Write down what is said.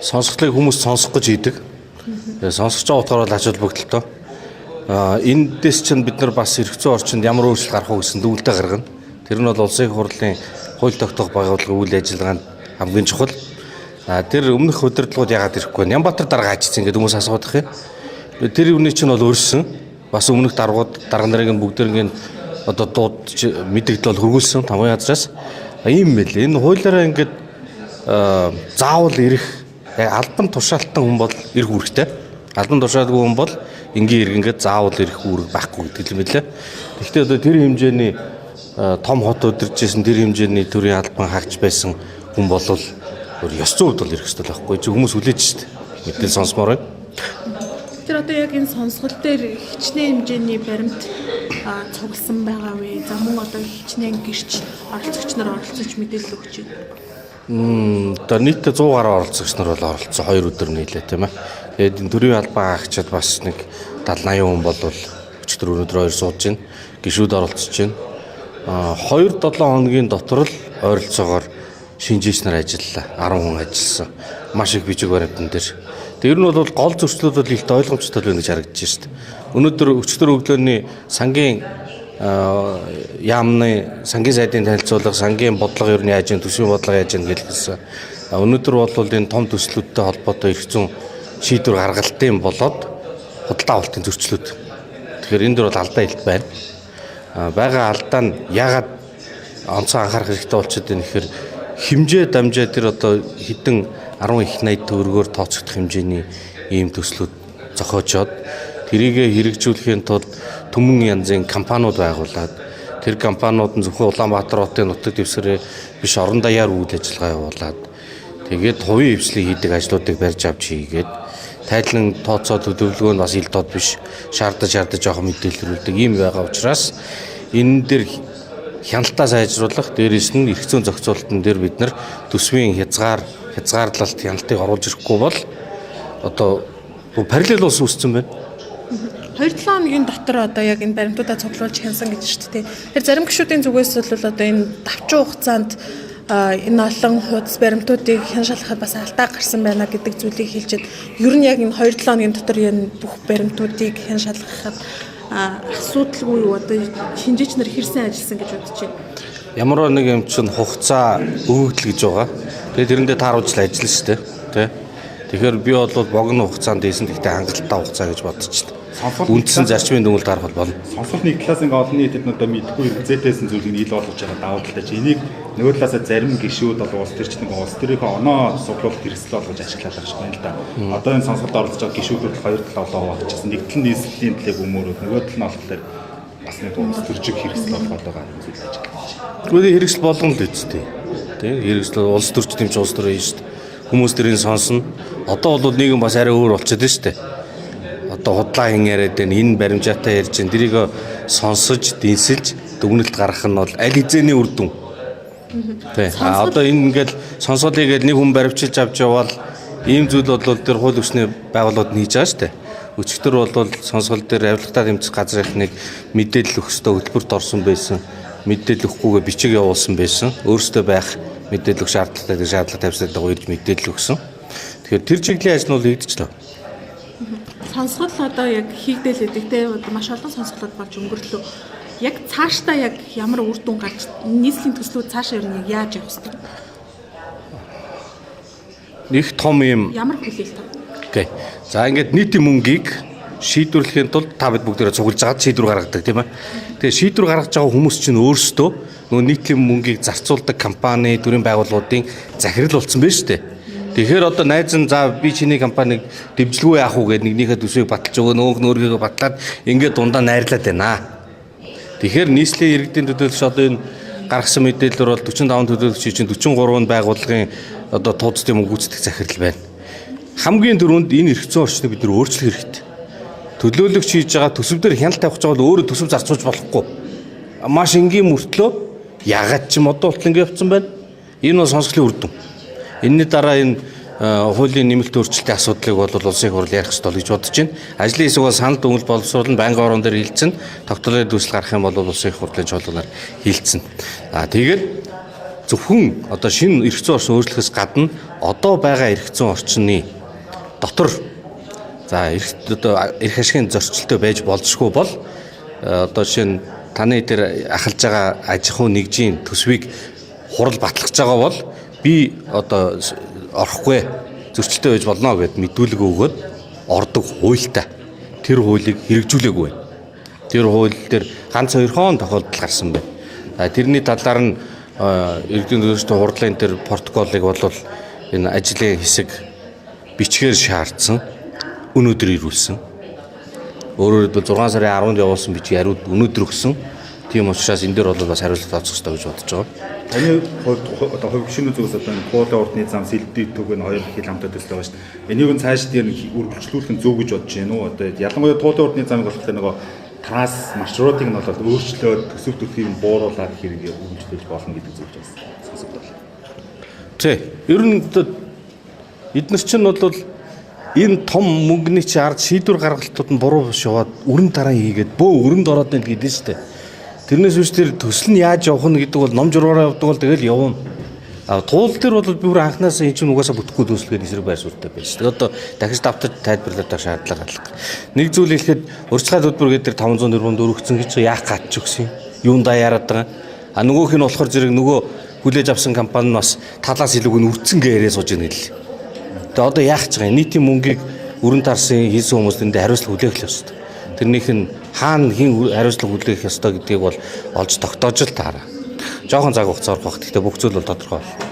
Сонсголыг хүмүүс сонсох гэж хийдэг. Тэгээ сонсож байгаа утгаар бол ач холбогдолтой. Эндээс чинь бид нар бас эрх зүйн орчинд ямар өөрчлөлт гарах уу гэсэн дүгнэлтээ гаргана. Тэр нь бол улсын их хурлын хууль тогтоох байгууллагын үйл ажиллагаанд хамгийн чухал. Тэр өмнөх удирдлагууд яагаад ирэхгүй вэ? Нямбатар дарга ажицсан гэдэг хүмүүс асуудах юм. Тэр үний чинь бол өрсөн. Бас өмнөх даргууд дарга нарын бүгдэрнгийн одоо дууд мэдэгдэл бол хөргүүлсэн тамгын газраас. Ийм мэл. Энэ хуулиараа ингээд заавал ирэх албан тушаалтан хүн бол ирэх үүрэгтэй. Албан тушаалгүй хүн бол энгийн иргэнгээд заавал ирэх үүрэг байхгүй гэдэг юм билээ. Гэхдээ одоо тэр хэмжээний том хот өдөржсэн тэр хэмжээний төрийн албан хаагч байсан хүн бол өөр ёс зүйн хувьд бол ирэх ёстой байхгүй. Чи хүмүүс хүлээж штт. Мэдээл сонсомоор байна. Тэр одоо яг энэ сонсгол дээр хичнээн хэмжээний баримт цугласан байгаа вэ? За мөн одоо хичнээн гэрч оролцогч нар оролцож мэдээлэл өгч байна. Одоо нийтдээ 100 гаруй оролцогч нар бол оролцсон 2 өдөр нийлээ тийм ээ. Тэгээд энэ төрийн албан хаагчид бас нэг 70 80 хүн бол өчигдөр өнөөдөр хоёр сууж байна. Гишүүд оролцож байна. 2 7 хоногийн дотор л ойролцоогоор шинжээч нар ажиллалаа. 10 хүн ажилласан. Маш их бичиг баримтан дээр. Тэр нь бол гол зөрчлүүд бол илт ойлгомжтой байна гэж харагдаж байна шүү дээ. Өнөөдөр өчигдөр өглөөний сангийн яамны сангийн сайдын танилцуулга, сангийн бодлого ер нь яаж юм, төсвийн бодлого яаж юм гэлсэн. Өнөөдөр бол энэ том төслүүдтэй холбоотой эрх зүйн шийдвэр гаргалтын болоод худалдаа авалтын зөрчлүүд. Тэгэхээр энэ дөр бол алдаа илт байна. Байгаа алдаа нь яагаад онцгой анхаарах хэрэгтэй болчиход байна гэхээр хэмжээ дамжаа тэр одоо хэдэн 10 их 80 төгрөгөөр тооцогдох хэмжээний ийм төслүүд зохиочоод тэрийгэ хэрэгжүүлэхийн тулд түмэн янзын компаниуд байгуулад тэр компаниуд нь зөвхөн Улаанбаатар хотын нутаг дэвсгэрээ биш орон даяар үйл ажиллагаа явуулаад тэгээд хувийн хвшлийг хийдэг ажлуудыг барьж авч хийгээд тайлан тооцоо төлөвлөгөө нь бас ил тод биш шаардаж жоохон мэдээлэл ийм байгаа учраас энэ дээр хяналтаа сайжруулах, дээрээс нь эрх зүйн зохицуулалтан дээр бид нар төсвийн хязгаарлалт хяналтыг оруулж ирэхгүй бол одоо параллел улс үүссэн байна. 2-7 хоногийн дотор одоо яг энэ баримтуудаа цуглуулж хянсан гэж шүү дээ. Тэр зарим гишүүдийн зүгээс бол одоо энэ давчин хугацаанд энэ олон хуудас баримтуудыг хян шалгахад бас алдаа гарсан байна гэдэг зүйлийг хэлж байна. Ер нь яг энэ 2-7 хоногийн дотор энэ бүх баримтуудыг хян шалгахад асуудалгүй юу, одоо шинжээч нар хэрсэн ажилласан гэж бодож байна. Ямар нэг юм чинь хугацаа өгөгдөл гэж байгаа. Тэгээ тэрэндээ тааруулж л ажиллана шүү дээ. Тэ. Тэгэхээр би бол богино хугацаанд хийсэн, гэхдээ хангалттай хугацаа гэж бодож байна. Үндсэн зарчмын дүгнэлт гаргах болно. Сонсгол нэг талаас ингээ олон нийтэд одоо мэдгүй хэрэгцээтэйсэн зүйлийг ил болгож байгаа давуу талтай чи энийг нөгөө талаасаа зарим гишүүд бол улс төрч нэг улс төрийнхөө оноо суглуулалт хэрэгсэл болгож ашиглаад байгаа юм л да. Одоо энэ сонсголд оролцож байгаа гишүүд бол хоёр тал олон хуваагдчихсан. Нэг тал нь нийслэлийн төлөв өмөрөөд нөгөө тал нь болохоор бас нэг улс төрчиг хэрэгсэл болгоод байгаа зүйл ажиглаж байна. Гэхдээ хэрэгсэл болгоно л үсттэй. Тэ, хэрэгсэл улс төрч дэмж улс төр шүү дээ. Хүмүүс тэрийг сонсно. Одоо бол нийгэм бас арай өөр болчиход байна шүү дээ. Одоо худлаа хэн яриад байна, энэ баримжаатай ярьж байна. Тэрийг сонсож, дэнсэлж дүгнэлт гаргах нь бол аль хэзээний үр дүн. Тэ. Одоо энэ ингээл сонсоолыг ингээл нэг хүн баримчилж авч явбал ийм зүйл бол тэр хууль өвчний байгууллагууд нь хийж байгаа шүү дээ. Өчигдөр бол сонсгол дээр авилгатай тэмцэх газрынхныг мэдээлэл өгөх ёстой хөтөлбөрт орсон байсан. Мэдээлэл өгөхгүйгээ бичиг явуулсан байсан. Өөрсдөө байх мэдээлэл өгөх шаардлагатай тэр шаардлага тавьсны дагуу ирж мэдээлэл өгсөн. Тэгэхээр тэр чиглэлийн ажил нь бол хийгдчихлээ. Сонсгол одоо яг хийгдэл байдаг те, одоо маш олон сонсголууд болж өнгөрлөө. Яг цаашдаа яг ямар үр дүн гарч нийслэлийн төслүүд цаашаа ер нь яг яаж явах ёстой? Нэг том юм ямар хүлээлт вэ? Окей. За ингээд нийтийн мөнгийг шийдвэрлэхийн тулд та бид бүгдээрээ цуглаж агаад шийдвэр гаргадаг тийм ээ. Тэгээ шийдвэр гаргаж байгаа хүмүүс чинь өөрсдөө нөгөө нийтийн мөнгийг зарцуулдаг компани, төрийн байгууллагуудын захирал болсон байна шүү дээ. Тэгэхээр одоо найз нь за би чиний компаниг дэмжлэгүй яах уу гэдэг нэгнийхээ төсвийг баталж өгөө, нөгөөх нь өөрийгөө батлаад ингээд дундаа найрлаад байна. Тэгэхээр нийслэлийн иргэдийн төлөөлөгч одоо энэ гаргасан мэдээлэлээр бол 45 төлөөлөгчийн чинь 43 нь байгууллагын одоо тууцдын мөнгө гүйцэтгэх захирал байна. Хамгийн түрүүнд энэ эрх зүйн орчныг бид нар өөрчлөх хэрэгтэй. Төлөөлөгч хийж байгаа төсөв дээр хяналт тавих гэж байгаа бол өөрөө төсөв зарцуулж болохгүй. Маш энгийн мөртлөө ягаад ч юм одоо болтол ингэ явцсан байна. Энэ бол сонсголын үр дүн. Энэний дараа энэ хуулийн нэмэлт өөрчлөлтийн асуудлыг бол улсын их хурл ярих ёстой гэж бодож байна. Ажлын хэсэг бол санал дүгнэлт боловсруулан байнгын орон дээр хилцэн, тогтоолын төсөл гарах юм бол улсын их хурлын чуулганаар хилцэн. Аа тэгээд Зөвхөн одоо шинэ эрх зүйн орчин өөрчлөхөөс гадна одоо байгаа эрх зүйн орчны дотор за эрх одоо эрх ашигын зөрчилтэй байж болзошгүй бол одоо жишээ нь таны тэр ахалж байгаа аж ахуйн нэгжийн төсвийг хурал батлах гэж байгаа бол би одоо орохгүй зөрчилтэй байж болно гэд мэдүүлэг өгөөд ордог хуультай. Тэр хуулийг хэрэгжүүлээгүй байна. Тэр хууль дээр ганц хоёрхон тохиолдол гарсан байна. За тэрний талаар нь иргэдийн төлөөстэй хурлын тэр протоколыг бол энэ ажлын хэсэг бичгээр шаардсан, өнөөдөр ирүүлсэн. Өөрөөр хэлбэл 6 сарын 10-нд явуулсан бичиг хариуд өнөөдөр өгсөн. Тийм учраас энэ дээр бол бас хариуцлага тооцох ёстой гэж бодож байгаа. Таны хувьд одоо хувь гишүүний зүгээс одоо энэ хуулийн урдны зам сэлбэдийн төг энэ хоёр хил хамтаа төсөл байгаа шүү дээ. Энийг нь цааш дээр үргэлжлүүлэх нь зөв гэж бодож байна уу? Одоо ялангуяа туулын урдны замыг болохоор нөгөө транс маршрутыг нь бол өөрчлөөд төсөв төрхийг нь бууруулад хэрэг үргэлжлүүлж болно гэдэг зүйл бас сонсогдол. Тий. Ер нь эднэр чинь бол энэ том мөнгөний чи ард шийдвэр гаргалтууд нь буруу биш яваад өрн дараа хийгээд бөө өрөнд ороод байна гэдэг нь шүү дээ. Тэрнээс биш тэр төсөл нь яаж явах нь гэдэг бол ном журмаараа явдаг бол тэгэл явна. А туул дээр бол би бүр анханасаа энэ чинь угаасаа бүтэхгүй төсөл гэдэг эсрэг байр суурьтай байсан. Тэгээд одоо дахиж давтаж тайлбарлаад байх шаардлага алга. Нэг зүйл хэлэхэд урьдчилгаа төлбөр гэдэг тэр 500 тэрбум дөрвөгцөн гэж яах гатч өгсөн юм. Юундаа яриад байгаа. А нөгөөх нь болохоор зэрэг нөгөө хүлээж авсан компани нь бас талаас илүүг нь үрцэн гээ яриа сууж ийн гэл. Тэгээ одоо яах гэж байгаа юм? Нийтийн мөнгийг өрн тарсын хийсэн хүмүүс тэндээ хариуцлага хүлээх л ёстой. Тэрнийх нь хаана хэн хариуцлага хүлээх ёстой гэдгийг бол олж тогтоож л таараа. Жохон цаг хугацаа орох бах. Гэхдээ бүх зүйл бол тодорхой болно.